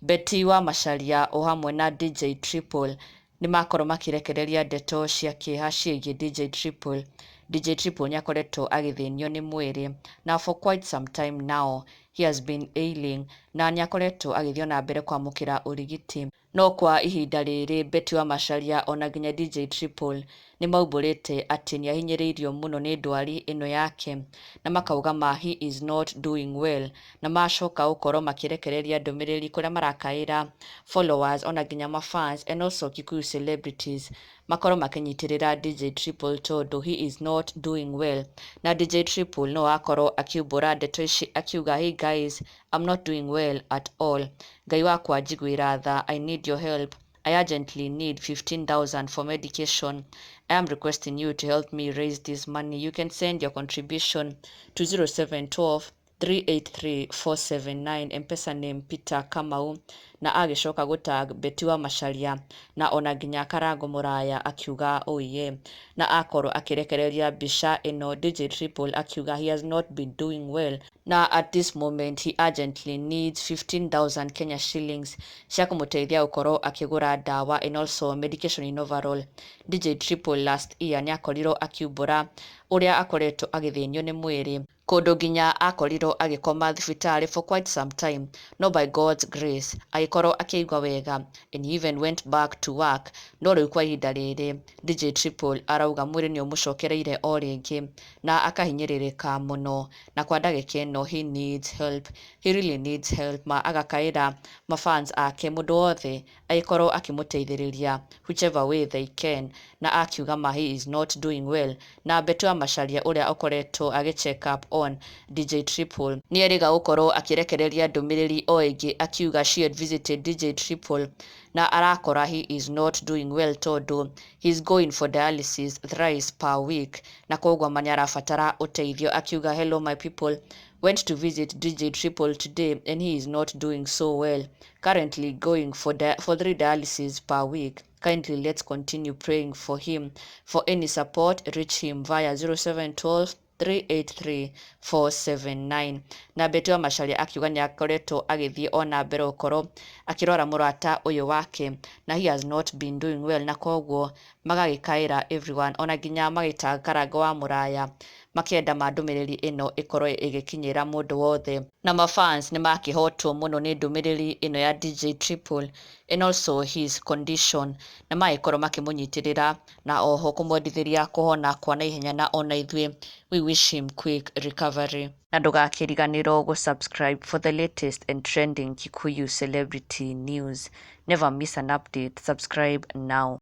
Betty wa Macharia o hamwe na DJ Triple nĩ makorwo makĩrekereria ndeto cia kĩeha ciĩgiĩ DJ Triple. DJ Triple nĩ akoretwo agĩthĩnio nĩ mwĩrĩ na for quite some time now he has been ailing, na nĩ akoretwo agĩthiĩ na mbere kwamũkĩra ũrigiti. No kwa ihinda rĩrĩ, Betty wa Macharia ona nginya DJ Triple nĩ maumbũrĩte atĩ nĩ ahinyĩrĩirio mũno nĩ ndwari ĩno yake, na makauga ma he is not doing well, na macoka gũkorwo makĩrekereria ndũmĩrĩri kũrĩa marakaĩra followers ona nginya mafans and also Kikuyu celebrities makorwo makĩnyitĩrĩra DJ Triple tondũ he is not doing well. Na DJ Triple no akorwo akiumbũra ndeto ici akiuga, "Hey guys, I'm not doing well at all. Ngai wakwa njiguĩra tha, I need your help. I urgently need 15,000 for medication. I am requesting you to help me raise this money. You can send your contribution to 0712 383 479, M-Pesa name Peter Kamau." Na agĩcoka gũtag Betty wa Macharia na ona nginya Karango Mũraya akiuga oiye, na akorwo akĩrekereria mbica ĩno DJ Triple akiuga he has not been doing well, na at this moment he urgently needs 15,000 Kenya shillings cia kũmũteithia gũkorwo akĩgũra ndawa and also medication in overall. DJ Triple last year nĩ akorirwo akiumbũra ũrĩa akoretwo agĩthĩnio nĩ mwĩrĩ, kũndũ nginya akorirwo agĩkoma thibitarĩ for quite some time, no by God's grace agĩkorwo akĩigua wega and he even went back to work. No rĩu kwa ihinda rĩrĩ DJ Triple arauga mwĩrĩ nĩ ũmũcokereire o rĩngĩ na akahinyĩrĩrĩka mũno, na kwa ndagĩka ĩno he needs help, he really needs help. Ma agakaĩra mafans ake, mũndũ wothe agĩkorwo akĩmũteithĩrĩria whichever way they can, na akiuga ma he is not doing well. Na Betty wa Macharia ũrĩa ũkoretwo agĩ check up on DJ Triple nĩ erĩga gũkorwo akĩrekereria ndũmĩrĩri o ĩngĩ akiuga she had visited DJ Triple na arakora he is not doing well tondũ he is going for dialysis thrice per week, na koguo ma nĩ arabatara ũteithio, akiuga, "Hello my people, went to visit DJ Triple today and he is not doing so well. Currently going for three dialysis per week. Kindly let's continue praying for him. For any support, reach him via 0712 383 479." Na Betty wa Macharia akiuga nĩ akoretwo agĩthiĩ ona mbere gũkorwo akĩrora mũrata ũyũ wake na he has not been doing well, na koguo magagĩkaĩra everyone ona nginya magĩta Karango wa Mũraya makĩenda ma ndũmĩrĩri ĩno ĩkorwo ĩgĩkinyĩra mũndũ wothe. Na mafans nĩ makĩhotwo mũno nĩ ndũmĩrĩri ĩno ya DJ Triple and also his condition, na magĩkorwo makĩmũnyitĩrĩra na oho kũmwendithĩria kũhona kwa naihenya, na ona ithuĩ we wish him quick recovery. Na ndũgakĩriganĩrwo gũ-subscribe for the latest and trending Kikuyu celebrity news. Never miss an update. Subscribe now.